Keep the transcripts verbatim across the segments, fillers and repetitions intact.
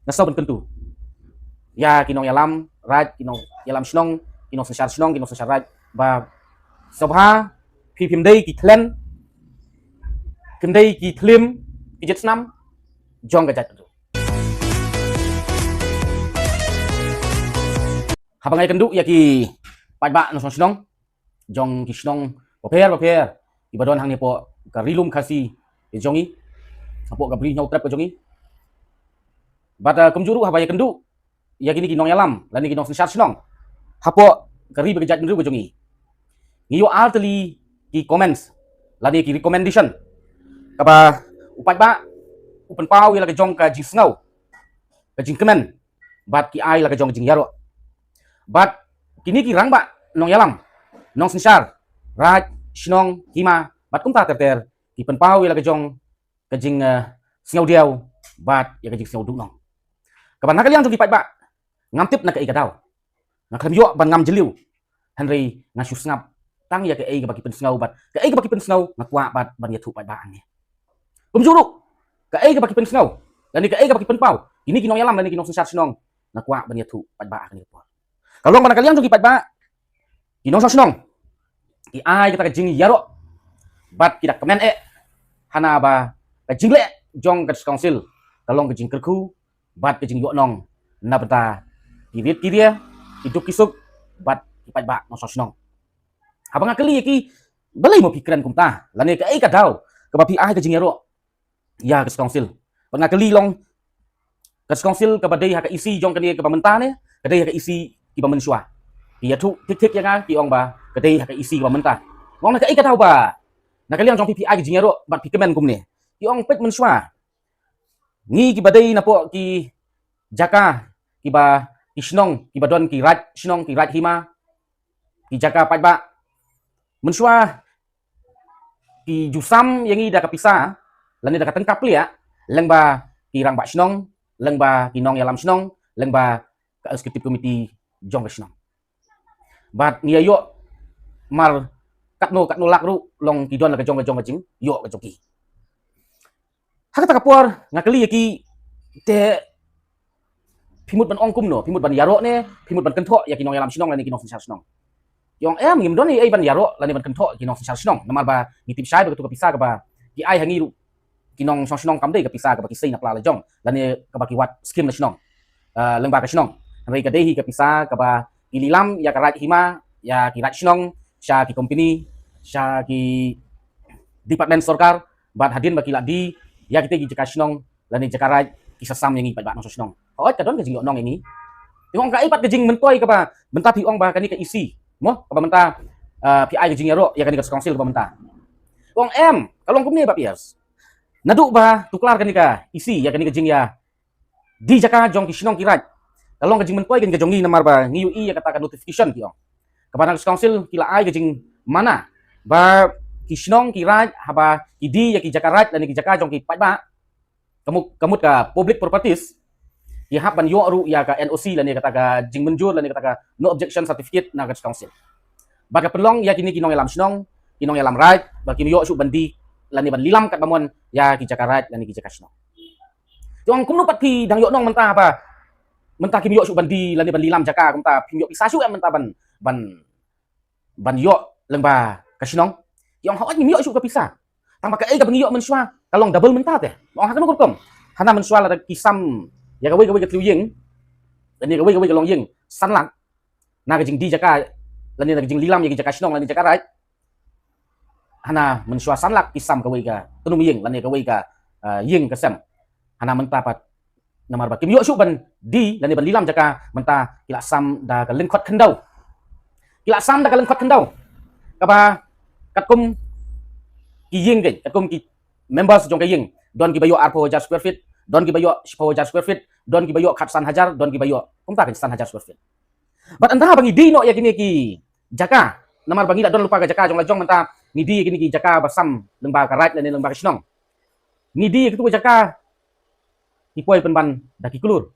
nga sngew ban kyntu ïa ki nongïalam raid, ki nongïalam shnong, ki nongsynshar shnong, ki nongsynshar raid, ba sngewbha phi phim dei ki khlem, phim dei ki khlem ki jait snam jong ka jaitbynriew. Haba nga ïakynduh ïa ki paidbah nongshnong shnong jong ki shnong bapher bapher kiba don hangne hapoh ka Ri Lum Khasi ka jong ngi, hapoh ka Bri Hynñiewtrep ka jong ngi. Bad, uh, kumjuh ruh haba ïakynduh ïa kine ki nongïalam lane ki nongsynshar shnong hapoh ka ri bad ka jaitbynriew ka jong ngi, ngi ïoh artylli ki comments lane ki recommendation kaba u paidbah u pynpaw ïa la ka jong ka jingsngew, ka jingkmen, bad ki ai la ka jong ka jingïaroh. Bad kine ki rangbah nongïalam, nongsynshar raid, shnong, hima, bad kumta ter ter ki pynpaw ïa la ka jong ka jing, eh, sngewdiaw bad ïa ka jingsngewduhnong. Kaba na ka liang jong ki paidbah ngam tip na kaei ka daw, nga khlem ïoh ban ngam jylliew, hynrei nga shu sngap tang ïa kaei kaba ki pynsngew bad kaei kaba ki pynsngew nga kwah bad ban ïathuh paidbah hangne. Kumjuh ruh kaei kaba ki pynsngew lane kaei kaba ki pynpaw kine ki nongïalam lane ki nongsynshar shnong, nga kwah ban ïathuh paidbah ha kane ka por. Ka long ba na ka liang jong ki paidbah, ki nongshnong shnong ki ai kata ka jingïaroh bad ki da kmen eh hana ba ka jingleh jong ka District Council ka long ka jingkyrkhu bad ka jingïohnong na bynta ki rit ki ria, ki duk ki suk bad ki paidbah nongshnong shnong. Haba nga kylli ïa ki, balei mo phi kren kumta lane kaei ka daw kaba phi ai ka jingïaroh ïa ka District Council? Bad nga kylli long, ka District Council kaba dei ha ka E C jong kane kaba mynta ne ka dei ha ka E C kiba mynshuwa? Ki ïathuh thik thik ïa nga, ki ong ba ka dei ha ka E C kiba mynta. Nga ong na kaei ka daw ba na ka liang jong phi phi ai ka jingïaroh bad phi kmen kumne? Ki ong peit mynshuwa ngi kiba dei napoh ki jaka kiba, ki shnong kiba don ki raid shnong, ki raid hima, ki jaka paidbah, mynshuwa ki ju sam ïa ngi da ka pisa lane da ka tyngka pliah lyngba ki rangbah shnong, lyngba ki nongïalam shnong, lyngba ka executive committee jong ka shnong. Bad ngi ïa ïoh mar katno katno lak ruh long ki don la ka jong ka jong ka jingïoh ka jong ki. Ha kata ka por nga kylli ïa ki, te phi mut ban ong kumno, phi mut ban ïaroh ne phi mut ban kynthoh ïa ki nongïalam shnong lane ki nongsynshar shnong? Ki ong em, ngim don ei ei ban ïaroh lane ban kynthoh ïa ki nongsynshar shnong namar ba ngi tip shai ba katu ka pisa kaba ki ai ha ngi ruh ki nongshnong shnong kam dei ka pisa kaba ki sei na pla la jong lane kaba ki wad skim na shnong, eh, lyngba ka shnong. Hynrei ka dei hi ka pisa kaba ki lilam ïa ka raid hima, ïa ki raid shnong sha ki company, sha ki department sorkar, bad hadien ba ki la die ïa kita ki jaka shnong lane jaka raid, ki sa sam ïa ngi paidbah nongshnong shnong. Hooid ka don ka jingïohnong ïa ngi. Te nga ong kaei pat ka jingmyntoi kaba mynta phi ong ba kane ka E C mo kaba mynta, eh, phi ai ka jingïaroh ïa kane ka District Council kaba mynta? Nga ong em, ka long kumne Bah Pierce. Naduh ba tuklar kane ka E C ïa kane ka jingïadie jaka jong ki shnong ki raid, ka long ka jingmyntoi kane ka jong ngi namar ba ngi ïohi ïa kata ka notification, ki ong, kaba na ka District Council ki la ai ka jingmana ba ki shnong ki raid haba ki die ïa ki jaka raid lane ki jaka jong ki paidbah, ka mut, ka mut ka public properties, ki hap ban ïoh ruh ïa ka N O C lane kata ka jingmynjur lane kata ka no objection certificate na ka District Council. Bad ka pynlong ïa kine ki nongïalam shnong, ki nongïalam raid, ba kim ïoh shuh ban die lane ban lilam katba mon ïa ki jaka raid lane ki jaka shnong. Te nga ong kumno pat phi dang ïohnong mynta ba mynta kim ïoh shuh ban die lane ban lilam jaka, kumta phim ïoh pisa shuh em mynta ban, ban, ban ïoh lyngba ka shnong? Ki ong hooid ngim ïoh shuh ka pisa. Tang ba kaei kaba ngi ïoh mynshuwa ka long double mynta te. Nga ong ha kano ka rukom? Hana mynshuwa lada ki sam ïa kawei kawei ka thliew ïing lane kawei kawei ka longïing san lak na ka jingdie jaka lane na ka jinglilam ïa ki jaka shnong lane jaka raid. Hana mynshuwa san lak ki sam kawei ka tnum ïing lane kawei ka, eh, ïing ka sem. Hana mynta pat namar ba kim ïoh shuh ban die lane ban lilam jaka, mynta ki la sam da ka lyngkhot khyndew. Ki la sam da ka lyngkhot khyndew kaba katkum ki ïing, katkum ki members jong ka ïing, don kiba ïoh arphew hajar square feet, don kiba ïoh shiphew hajar square feet, don kiba ïoh khatsan hajar, don kiba ïoh kumta ka san hajar square feet. Bad ynda ba ngi die noh ïa kine ki jaka, namar ba ngi la don lypa ka jaka jong la jong, mynta ngi die ïa kine ki jaka ba sam lyngba ka raid lane lyngba ka shnong. Ngi die ïa kitu ki jaka, ki poi pynban da ki klur.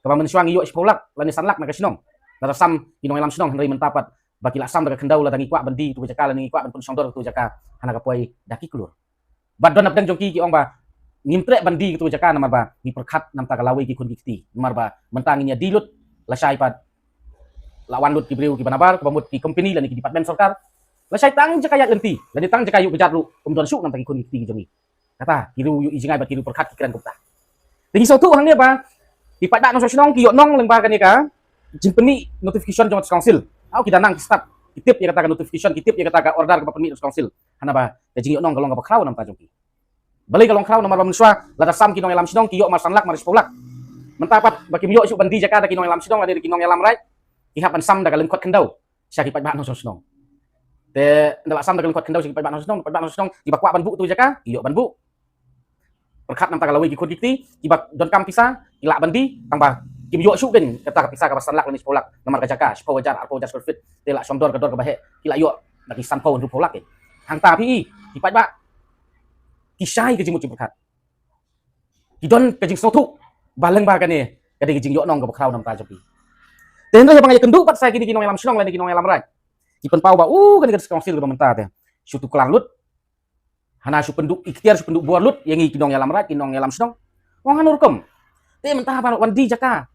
Kaba mynshuwa ngi ïoh shiphew lak lane san lak na ka shnong, lada sam ki nongïalam shnong, hynrei mynta pat ba ki la sam da ka khyndew, lada ngi kwah ban die ïa kitu ki jaka lane ngi kwah ban pynshongdor ïa kitu ki jaka, hana ka poi da ki klur. Bad don napdeng jong ki ki ong ba ngim treh ban die katu ka jaka namar ba ngi pyrkhat namar ka lawei ki khun ki kti. Namar ba mynta ngin ïa die lut, lashai pat la wan lut ki briew kiba nabar, kiba mut ki company lane ki department sorkar. Lashai tang jaka ïaid lynti lane tang jaka ïuh kjat ruh ym don shuh namar ki khun ki kti ki jong ngi. Kata ki riew ïohi jngai bad ki riew pyrkhat ki kren kumta. Te ngi sngewthuh hangne ba ki paidbah nongshong shnong ki ïoh nong lyngba kane ka jingpynmih notification jong ka District Council. Haba ki da nang ki stad, ki tip ïa kata ka notification, ki tip ïa kata ka order kaba pynmih District Council. Hana ba ka jingïoh nong ka long kaba khraw namar ka jong ki. Balei ka long khraw? Namar ba mynshuwa lada sam ki nongïalam shnong ki ïoh mar san lak, mar shiphew lak. Mynta pat ba kim ïoh shuh ban die jaka da ki nongïalam shnong lane da ki nongïalam raid, ki hap ban sam da ka lyngkot khyndew sha ki paidbah nongshong shnong. Te ynda la sam da ka lyngkot khyndew sha ki paidbah nongshong shnong, paidbah nongshong shnong kiba kwah ban buh katu ka jaka ki ïoh ban buh. Pyrkhat namar ka lawei ki khun ki kti, kiba donkam pisa ki lah ban die, tang ba kim ïoh shuh kein kata ka pisa kaba san lak lane shiphew lak, namar ka jaka shiphew hajar, arphew hajar square feet, te la shong dor ka dor kaba heh, ki la ïoh da ki sanphew, hynriewphew lak kein. Hangta phi i, ki paidbah ki shai ka jingmut jingpyrkhat. Ki don ka jingsngewthuh ba lyngba kane ka dei ka jingïoh nong kaba khraw namar ka jong ki. Te hynrei haba nga ïakynduh pat sa kine ki nongïalam shnong lane ki nongïalam raid, ki pynpaw ba u kane ka District Council kaba mynta te shu tuklar lut, hana shu pynduh iktiar, shu pynduh bor lut ïa ngi ki nongïalam raid, ki nongïalam shnong. Ong hano rukom? Te mynta haba wan die jaka,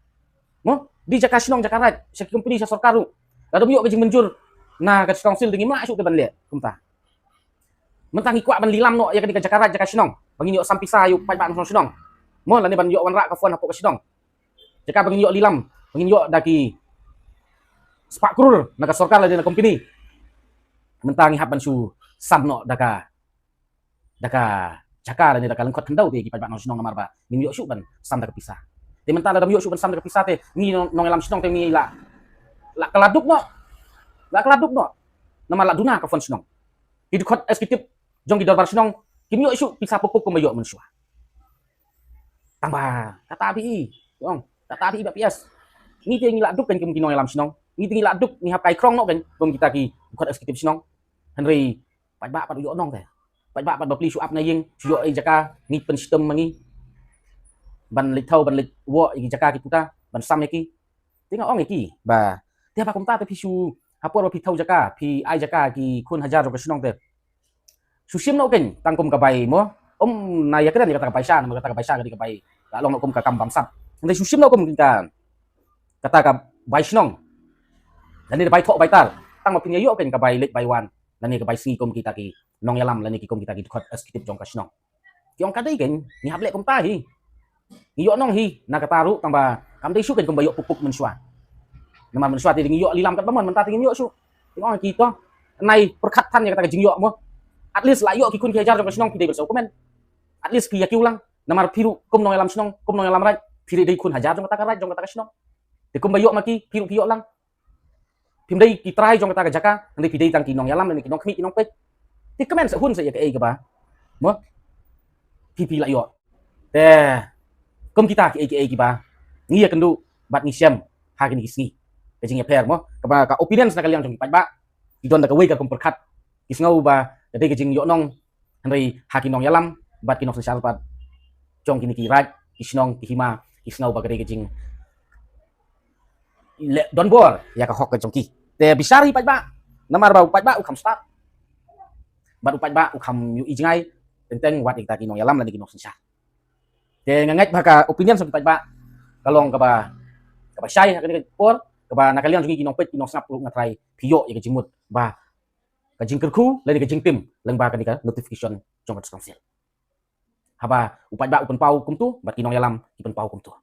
mo, die jaka shnong, jaka raid sha ki company, sha sorkar ruh, lada ym ïoh ka jingmynjur na ka District Council te ngim lah shuh te ban leh kumta. Mynta ngi kwah ban lilam noh ïa kane ka jaka raid, jaka shnong, ba ngin ïoh sam pisa ïa u paidbah nongshong shnong, mo, lane ban ïoh wanrah ka fund hapoh ka shnong. Jaka ba ngin ïoh lilam, ba ngin ïoh da ki spah klur na ka sorkar lane na company. Mynta ngi hap ban shu sam noh da ka, da ka jaka lane da ka lyngkot khyndew te ki paidbah nongshong shnong namar ba ngim ïoh shuh ban sam da ka pisa. Te mynta lada ym ïoh shuh ban sam da ka pisa te ngi nong, nongïalam shnong te ngi la, la kylla duk noh. La kylla duk noh namar la duna ka fund shnong. Ki dkhot executive jong ki dorbar shnong kim ïoh shuh pisa puk puk kumba ïoh mynshuwa. Tang ba kata phi i, ong, kata phi i ba P S, ngi te ngi la duk kein kum ki nongïalam shnong, ngi te ngi la duk, ngi hap kai krong noh kein kum kita ki dkhot executive shnong. Hynrei paidbah pat u ïoh nong te, paidbah pat bapli shu ap na ïing, shu ïoh ei jaka, ngi pynshitom ma ngi ban leit thaw, ban leit wah ei jaka ki puta, ban sam ïa ki. Te nga ong ïa ki ba te haba kumta te phi shu, ha por ba phi thaw jaka, phi ai jaka ki khun hajar jong ka shnong te shu shim noh kein tang kum ka bai, mo. Ym na ïakren ïa kata ka bai sha, namar kata ka bai sha ka dei ka bai ka long noh kum ka kam bamsap. Hynrei shu shim noh kum ka, kata ka bai shnong lane bai thoh bai tar, tang ba phin ïa ïoh kein ka bai leit bai wan lane ka bai sngi kum kita ki nongïalam lane ki kum kita ki dkhot executive jong ka shnong. Ki ong ka dei kein, ngi hap leh kumta hi. Ngi ïoh nong hi na kata ruh, tang ba kam dei shuh kein kumba ïoh puk puk mynshuwa. Namar mynshuwa te ngi ïoh lilam katba mon, mynta te ngim ïoh shuh. Te ong ki to, nai pyrkhat than ïa kata ka jingïoh, mo. At least la ïoh ki khun ki hajar jong ka shnong, phi dei ban sngewkmen. At least phi ïa kiew lang. Namar phi ruh kum nongïalam shnong, kum nongïalam raid, phi dei khun hajar jong kata ka raid, jong kata ka shnong. Te kumba ïoh ma ki, phi ruh phi ïoh lang. Phim dei ki trai jong kata ka jaka, hynrei phi dei tang ki nongïalam lane ki nongkhmih ki nongpeit. Te kmen sa hun sa ïa kaei kaba, mo, phi phi la ïoh. Te kum kita kiei kiei kiba ngi ïakynduh bad ngi shem ha kine ki sngi, ka jingïapher, mo, kaba ka opinions na ka liang jong ki paidbah ki don da kawei ka rukom pyrkhat, ki sngew ba ka dei ka jingïoh nong. Hynrei ha ki nongïalam bad ki nongsynshar pat jong kine ki raid, ki shnong, ki hima, ki sngew ba ka dei ka jing leh donbor ïa ka hok ka jong ki. Te bishar hi paidbah, namar ba u paidbah u kham stad bad u paidbah u kham ïohi jngai teng teng wat ïa kita ki nongïalam lane ki nongsynshar. Te nga ngeit ba ka opinion jong ki paidbah ka long kaba, kaba shai ha kane ka por, kaba na ka liang jong ngi ki nongpeit ki nongsngap ruh nga trai phi ïoh ïa ka jingmut ba ka jingkyrkhu lane ka jingtim lyngba kane ka notification jong ka District Council. Haba u paidbah u pynpaw kumtu bad ki nongïalam ki pynpaw kumtu.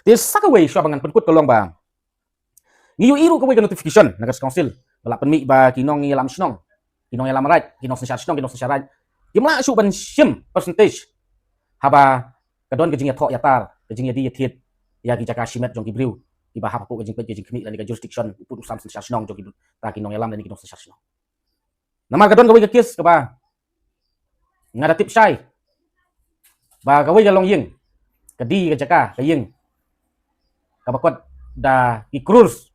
Te sa kawei shuwa ba ngan pynkut ka long ba ngi ïohi ruh kawei ka notification na ka District Council ba la pynmih ba ki nongïalam shnong, ki nongïalam raid, ki nongsynshar shnong, ki nongsynshar raid, kim lah shuh ban shim percentage haba ka don ka jingïathoh ïatar, ka jingïadie ïathied ïa ki jaka shimet jong ki briew kiba hap hapoh ka jingpeit ka jingkhmih lane ka jurisdiction u pud u sam synshar shnong jong kita ki nongïalam lane ki nongsynshar shnong. Namar ka don kawei ka kes kaba nga da tip shai ba kawei ka longïing ka die ka jaka ka ïing kaba kot da ki crores,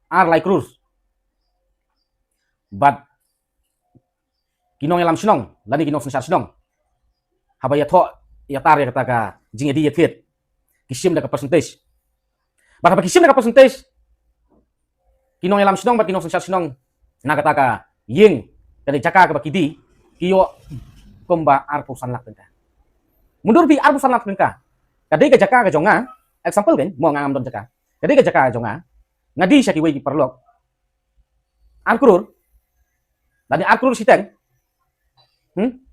ar lai crores. Bad ki nongïalam shnong lane ki nongsynshar shnong, haba ïathoh ïatar ïa kata ka jingïadie ïathied, ki shim da ka percentage. Bad haba ki shim da ka percentage, ki nongïalam shnong bad ki nongsynshar shnong na kata ka ïing, kane ka jaka kaba ki die, ki ïoh kumba arphew san lak tyngka. Mundur phi arphew san lak tyngka. Ka dei ka jaka ka jong nga. Example kan, mo nga ngam don jaka. Ka dei ka jaka ka jong nga. Nga die sha kiwei ki paralok ar klur. Lane ar klur shiteng. Hmm?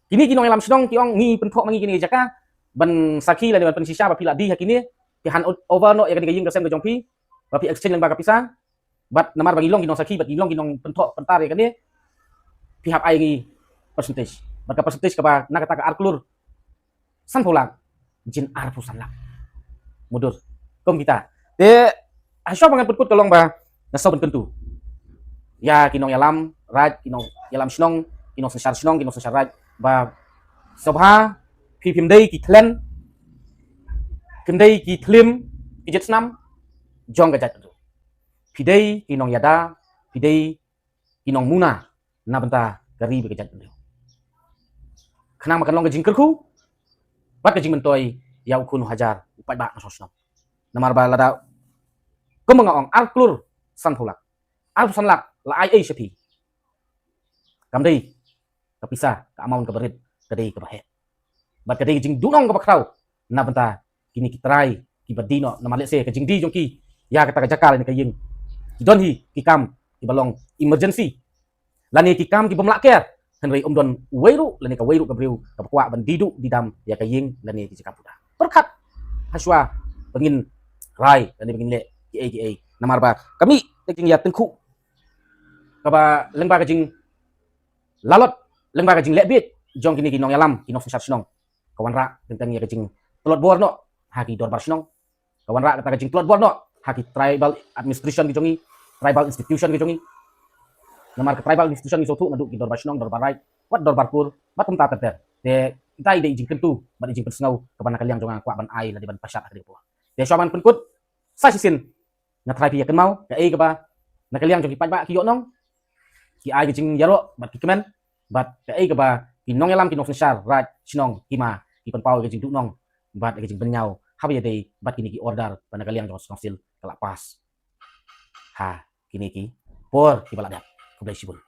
Kine ki nongïalam shnong ki ong ngi pynthoh ma ngi kine ki jaka ban sakhi lane ban pynshisha ba phi la die ha kine, phi hand over noh ïa kane ka ïing ka sem ka jong phi, ba phi exchange lyngba ka pisa. Bad namar ba ngi long ki nongsakhi bad ngi long ki nongpynthoh pyntar ïa kane, phi hap ai ngi percentage. Bad ka percentage kaba na kata ka ar klur sanphew lak, jin arphew san lak. Mudur. Kum kita. Te hashwa ba ngan pynkut ka long ba nga sngew ban kyntu ïa ki nongïalam raid, ki nongïalam shnong, ki nongsynshar shnong, ki nongsynshar raid, ba sngewbha phi phim dei ki klen, phim dei ki thlim, ki jait snam jong ka jaitbynriew. Phi dei ki nongïada, phi dei ki nongmuna na bynta ka ri bad ka jaitbynriew. Khnang ba kan long ka jingkyrkhu bad ka jingmyntoi ïa u khun u hajar, u paidbah na shnong. Namar ba lada, kum ba nga ong, ar klur sanphew lak, arphew san lak la ai ei sha phi. Kam dei ka pisa, ka amount kaba rit, ka dei kaba heh. Bad ka dei ka jingduhnong kaba khraw na bynta kine ki trai kiba die noh, namar lehse ka jingdie jong ki ïa kata ka jaka lane ka ïing, ki don hi ki kam kiba long emergency lane ki kam kibym lah ker. Hynrei ym don uwei ruh lane kawei ruh ka briew kaba kwah ban die duh die dam ïa ka ïing lane ki jaka pura. Pyrkhat hashwa ba ngin rai lane ba ngin leh kiei kiei. Namar ba ka mih ka jingïatyngkhuh kaba lyngba ka jinglalot, lyngba ka jingleh bieit jong kine ki nongïalam, ki nongsynshar shnong, ka wanrah teng teng ïa ka jingtlot bor noh ha ki dorbar shnong. Ka wanrah kata ka jingtlot bor noh ha ki tribal administration ki jong ngi, tribal institution ki jong ngi. Namar ka tribal institution ngi sngewthuh naduh ki dorbar shnong, dorbar raid, wat dorbar kur, wat kumta ter ter. Te kita i dei i jingkyntu bad i jingpynsngew kaba na ka liang jong nga kwah ban ai lane ban pyrshah ha kane ka por. Te shuwa ban pynkut, sa shisien nga trai phi ïa kynmaw kaei kaba na ka liang jong ki paidbah ki ïohnong, ki ai ka jingïaroh bad ki kmen, bad kaei kaba ki nongïalam, ki nongsynshar raid shnong, hima, ki pynpaw ïa ka jingduhnong bad ïa ka jingbynñiaw haba ïadei bad kine ki order ba na ka liang jong ka Council ka la pass ha kine ki por kiba la dep. Khublei shibun.